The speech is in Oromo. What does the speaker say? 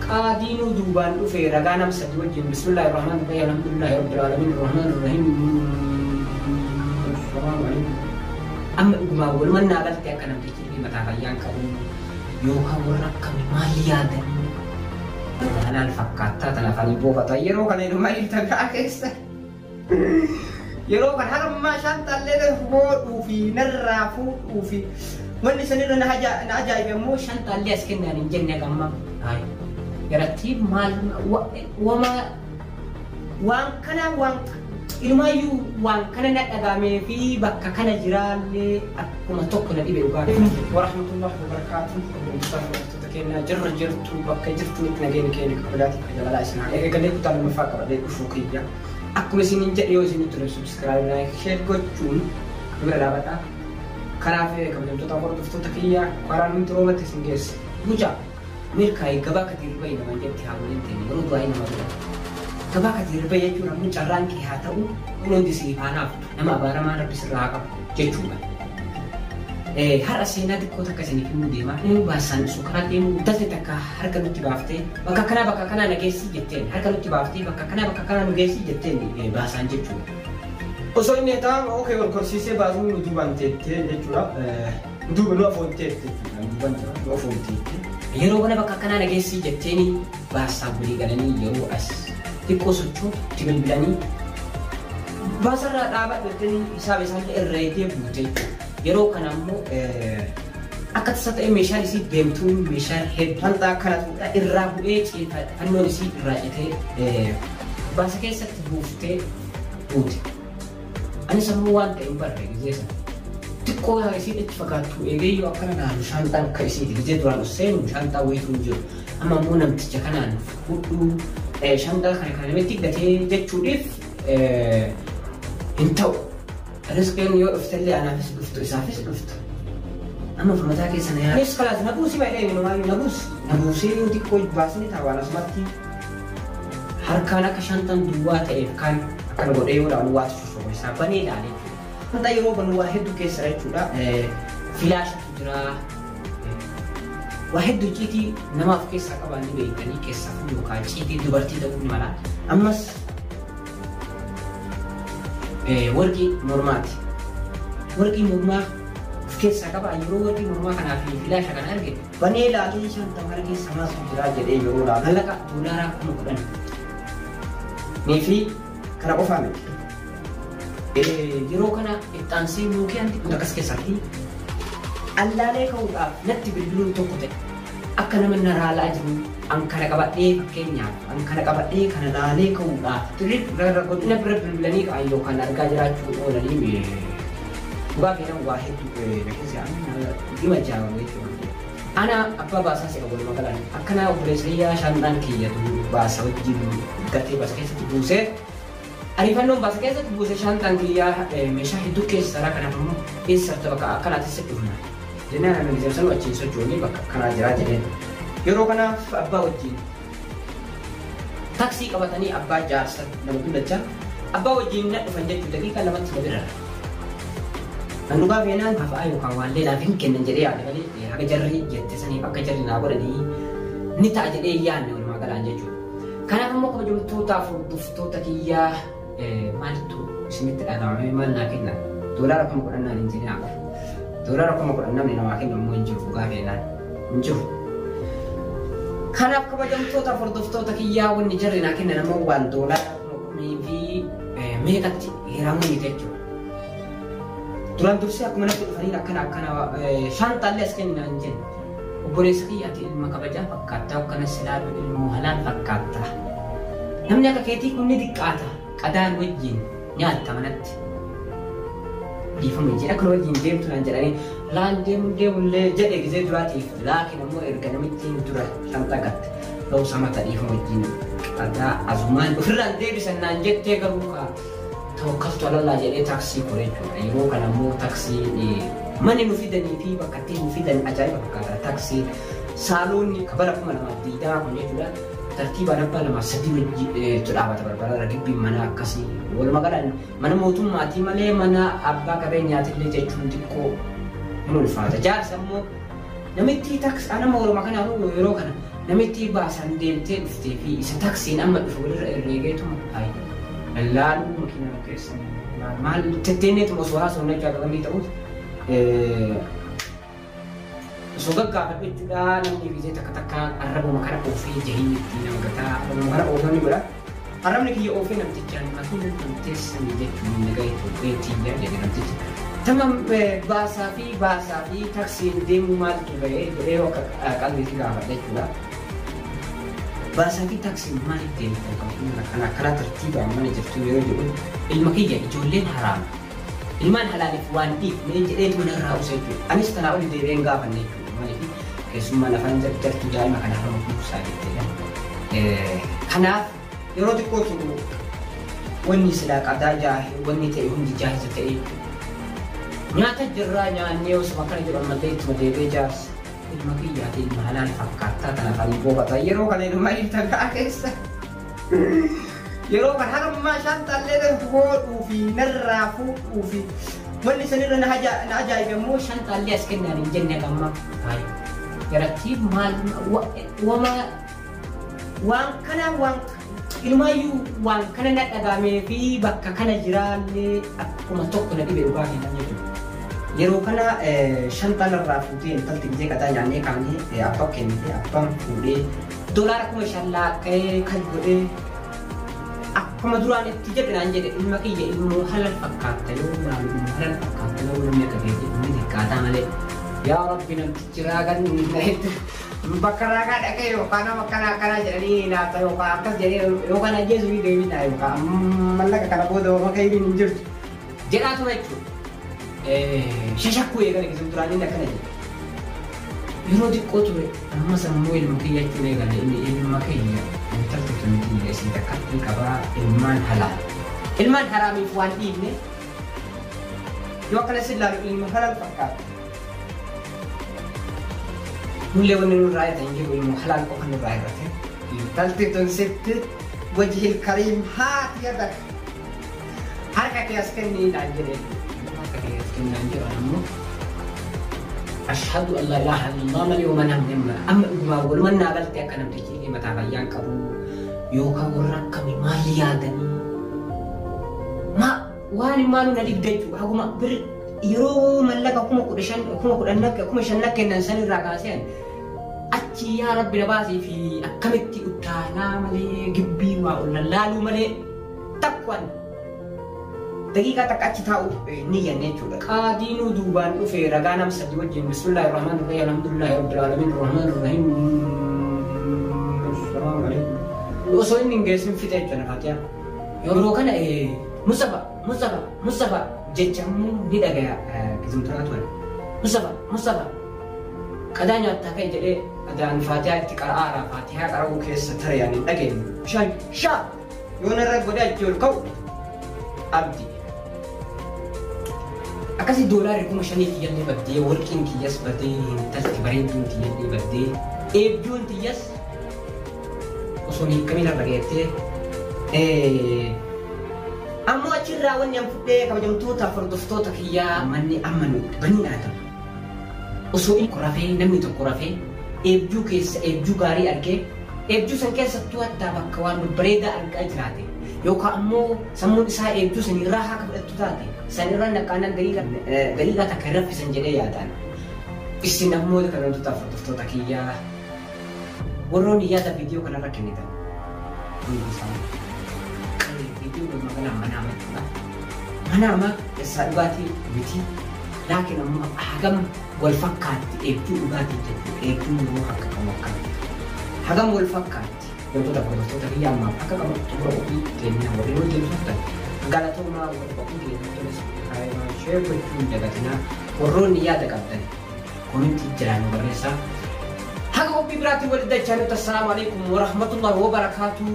Qaadiinuu duubaan dhufe ragaa nama sadi wajjin bismillaahi rahmaan rahim alhamdulillahi rabbil aalamiin rahmaan rahim assalaamu alaikum. Amma dhugumaan walumaan naa galte akka namtichi dhibee mataa fayyaan qabu yookaan warra akkamii maal yaadan halaal fakkaattaa tana afaan boofata yeroo kana inumaa iltagaa keessa. Yeroo kana harmaa shantaallee fuudhuu fi narraa fuudhuu fi wanni sanirra na ajaa'ibe immoo shantaallee as kennaan hin jenne gamma. Garatti maal wama waan kana waan ilmaayyuu waan kana na dhagaamee fi bakka kana jiraallee akkuma tokko na dhibe dhugaa. Warahmatullahi wabarakaatuh. Hordoftoota keenyaa jirra jirtu bakka jirtanitti nageenya keenya kabajaatii fi jaalalaa isin haa eegalee kutaa lammaffaa qabadhee dhufuu kiyya. Akkuma isin hin jedhe yoo isin tole subscribe like share gochuun bira dhaabadha. Kanaaf kabajamtoota hordoftoota kiyyaa karaan nuti roobatti isin geesse. Mucaa milkaa'ee gabaa katiir bahi namaan jetti haa waliin ta'e yeroo du'aa nama godha. Gabaa katiir bahi jechuun ammoo carraan kee haa ta'u kun hundi siif haa naaftu nama abaaramaa rabbi sirraa haa qabu jechuudha. Har'a seenaa xiqqoo takka isiniif himuu deema. Inni baasaan sun karaa deemu dalte takka harka nutti baaftee bakka kanaa bakka kanaa na geessi jetteen harka nutti baaftee bakka kanaa bakka kanaa nu geessi jetteen baasaan jechuudha. Osoo inni taa'an okee wal korsiisee baasuu nu duubaan teettee jechuudha. Duuba nu afoon teette jechuudha. Duubaan jira nu afoon teette. Yeroo kana bakka kanaa na geessi jetteeni baasaa walii galanii yeroo as xiqqoo sochootu itti bilbilanii baasarraa dhaabaa jettanii hisaaba isaallee irra eegee buute jechuudha. Yeroo kana immoo akka tasa ta'e meeshaan isii deemtuun meeshaan hedduu hanxaa kanatu irraa bu'ee fannoon isii irraa citee baasa keessatti buuftee buute. Anis ammoo waan ta'e hin barre gizee sana. Xiqqoo isii achi fakkaattu eegayyoo akkana naalu shaanxaan akka isiiti gizee duraan os seenu shaanxaa wayituu hin jiru. Amma ammoo namticha kanaan fudhuu shaanxaa kana kana namatti gatee jechuudhiif hin ta'u. Riskiin yoo dhuftellee anaafis dhuftu isaafis dhuftu. Amma mataa keessa na yaada. Kalaas na buusi baay'ee inni na buusi. Na buusee yoo xiqqoo baasni taawaan asumatti harkaan akka shantan duwwaa ta'eef kan akkana godhee yoo dhaalu waatu sosoba isaa banee ilaale jechuudha. Wanta yeroo banu waa hedduu keessa jechuudha. Filaashatu jira. Waa hedduu ciitii namaaf keessaa qaban ni beektanii keessaa yookaan ciitii dubartii ta'uu ni mala. Ammas warqii mormaati. Warqii mormaa of keessaa qaba. Yeroo warqii mormaa kanaa fi filaasha kana arge banee ilaalee shantama kana keessa maaltu jira jedhee yeroo ilaalu mallaqa doolaaraa 10,000. Nii fi kana qofaa miti. Yeroo kana ittaansee Nookiyaan xiqqoo akkas keessatti allaalee ka'uudhaaf natti bilbiluun tokko ta'e. Akka nama na raalaa jiru an kana qabadhee fakkeenyaaf an kana qabadhee kana laalee ka'uudhaaf godina bira bilbilanii ka'an yookaan argaa jiraachuu oolanii dhugaa feetan waa hedduu na keessa dhima jaabamu jechuudha. Ana abbaa baasaa se'a walumaa galaan akkana obboleessa hiyyaa shantaan kiyyatu baasa wajjin gatee baasa keessatti buusee ariifannoon baasa keessatti buusee shantaan kiyyaa meeshaa hedduu keessa saraa kanaaf immoo eessa bakka akkanaatti si dhufna. Jennaan ani gizee sanuu achiin sochoonii bakka akkanaa jiraa jedheen. Yeroo kanaaf abbaa wajjin taksii qabatanii abbaa jaarsa nama dullachaa abbaa wajjin na dhufan jechuun daqiiqaa lamatti na bira. Kan dhugaa feenaan hafaa yookaan waallee naaf hin kennan jedhee yaade malee haga jarri jette saniif akka jarri naa godhanii ni ta'a jedhee yaadne walumaa galaan jechuudha. Kanaaf immoo kabajamtootaaf hordoftoota kiyyaa maaltu isinitti dhaga'amee maal naa kenna? Doolaara 10,000 naan hin jedhinaa. Doolaara 10,000 namni namaa kennu immoo hin jiru dhugaa feenaan hin jiru. Kanaaf kabajamtootaaf hordoftoota kiyyaa wanni jarri naa kennan ammoo waan doolaara 10,000 fi meeqatti hiramuu miti jechuudha. Duraan dursee akkuma natti dhufaniin akkana akkana shaantaallee as kennaa hin jenne. Obboleessa kiyyaati ilma kabajaa fakkaattaa akkana silaalu ilmoo halaal fakkaattaa. Namni akka keetii kun ni xiqqaata qadaan wajjin nyaatta manatti. Dhiifama jedha akkana wajjin deemtu naan jedhanii laan deemu deemullee jedhe gizee duraatiif laakiin ammoo erga namittiin dura shantaa gatte. Ta'uu samata dhiifama wajjin qadaa azumaan ofirraan deebisan naan jettee garuu kaa tawakkaltu alallaa jedhee taaksii kore jechuudha. Yeroo kana immoo taaksii manni nu fidanii fi bakka ittiin nu fidan ajaa'iba fakkaata. Taaksii saaloonni bara 2020 kun jechuudha. Tartiibaan abbaa lamaa sadii wajjiitu dhaabata balbala gibbiin mana akkasii. Walumaa galaan mana mootummaatii malee mana abbaa qabeenyaatillee jechuun xiqqoo hin ulfaata. Jaarsa immoo namitti taaksii nama Oromoo kanaafuu yeroo kana Namitti baasan deemtee dhuftee fi isa taksiin amma dhufu walirra herreegeetuma hayi lallaaluu makiinaa keessa maal tetteenneetuma osoo haasofna jechuudha wanni ta'us osoo gaggaafadhu jechuudha. Namni fiizee takka takka arrabuma kana oofee jahii ittiin nama gataa arrabuma kana oofee ni godha. Arrabni kiyya oofee namtichaan makiinaan tamteessanii jechuun nagaa Itoophiyaa jedhe namtichi. Tamam, baasaa fi taksiin deemuu maaltu ga'ee jedhee akka qalbiitti gaafadha jechuudha. Baasaa fi taksiin maaliif deemtan kan akkana tartiibaan mana jirtu yeroo jedhu, ilma kiyya ijoolleen haraama. Ilmaan halaaliif waan dhiifne jedheetu manarraa usa jechuudha. Anis tanaa oli deebi'een gaafanne jechuudha. Maaliif keessummaan afaan jarjartu daa'ima kana afaan kuusaa jettee. Kanaaf yeroo xiqqoo turu wanni silaa qadaa jaahe wanni ta'e hundi jaahisa ta'e jechuudha. Nyaata jirraa nyaannee osoo akkana jedhu ammallee ittuma deebi'ee jaarsa. Ilma kiyyaati ilma halaal fakkaattaa kana afaan boobata. Yeroo kana ilma iltagaa keessa. Yeroo kana hagammaa shantaallee hodhuu fi narraa fuudhuu fi wanni sanirra na ajaa'ibe immoo shantaallee as kennaan hin jenne hagammaa. Jarattii maal wama waan kana waan ilmaayyuu waan kana na dhagaamee fi bakka kana jiraallee akkuma tokko na dhibe dhugaa kennan jechuudha. Yeroo kana shantaan irraa fuutee intalti gisee qaxaa nyaannee kaanee abbaa kennite, abbaan fuudhee $5,000 laakka'ee kan godhee akkuma duraan itti jedhe naan jedhe, ilma kiyya ilmoo halal fakkaatta yoo laalu, ilmoo halal fakkaatta yoo namni akka keetii inni xiqqaataa malee. Yaa Rabbi, namtichi raagan bakka raagaa dhaqee yookaan nama akkana akkanaa jedhanii laata yookaan akkas jedhee yookaan ajjeesuu fi deebinaa yookaan mallaqa kana booda waan kayriin hin jirtu jedhaa ture jechuudha. Shashakkuu eegale keessatti duraan inni akkana jedhe. Yeroo xiqqoo ture amma sammuu ilma kiyya jechuun eegale, inni ilma kiyya intalti tunti isii takkatti qabaa ilmaan halaal. Ilmaan haraamiif waan dhiibne yoo akkana si ilaalu ilma halaal fakkaata. Nullee wanni nurraa irra hin jiru, ilma halaal qofa nurraa irrate. Intalti tun sitti wajhil kariim haati yadak. Harka kee as kennii naan jedhe. Harka kee as kennii naan jedhu ammoo ashhadu an laa ilaaha illallah malee homaa namni amma dhugumaa walumaan naa galte akka namtichi mataa fayyaan qabu yookaan warra akkamii maal yaadanii ma waan maaluu na dhibde jechuudha. Haguma bir yeroo mallaqa 15,000 10,000 nakka 5,000 nakka kennan san irraa kaasee achi yaa Rabbi na baasii fi akkamitti utaalaa malee gibbii waa ol lallaaluu malee takkwaan daqiiqaa takka achi taa'u ni jenne jechuudha. Qaadiinuu duubaan dhufe ragaa nam sadi wajjin, bismillahi rahmaan rahim, alhamdulillahi rabbil alamin, rahmaan rahim. Assalaamu alaikum. Osoo inni hin geessin fixe jechuudha Faatiyaa. Yeroo kana Mustafa, Mustafa, Mustafa jecha immoo ni dhagaya gizumturaa ture. Mustafa, Mustafa qadaa nyaattaa ka'e jedhee adaan Faatiyaa itti qara'aara, Faatiyaa qara'uu keessa tare ani hin dhageenye. Bishaan shaa yoo narra godhee achi ol ka'u abdi. Akkasii $5,000 kiyyallee baddee, warqiin kiyyas baddee, intalti bareedduun kiyyallee baddee, eebjuun tiyyas osoo hin hiikkamin irra geettee. Ammoo achirraa wanni an fudhee, kabajamtoota hordoftoota kiyyaa, manni amma nu banii aadama. Osoo inni rafee, namni tokko rafee eebjuu keessa eebjuu gaarii argee, eebjuu san keessattuu hattaa bakka waan babbareedaa argaa jiraate yookaan ammoo sammuun isaa eebjuu san irraa haa fudhattu taate san irra naqaanan daqiiqaa takka hin raffisan jedhee yaadaan. Isin ammoo kabajamtoota hordoftoota kiyyaa warroonni yaada viidiyoo kanarra kennitan hundi isaanii viidiyoo magaalaa manaama jechuudha. Manaama keessaa dhugaatii miti, laakiin ammoo hagam wal fakkaatti eebjuu dhugaatii jechuudha. Eebjuun yeroo akka qabu akkana. Hagam wal fakkaatti. Wantoota hordoftoota kiyya ammaaf akka qabu xumura qophii keenyaa warreen wajjin turtan galatoomaa. Warra qophii keenya toles share gochuu hin dagatinaa. Warroonni yaada qabdan koomentii jalaan nu barreessaa. Haga qophii biraatti walitti dachaa nutti, assalaamu alaikum warahmatullahi wabarakaatuh.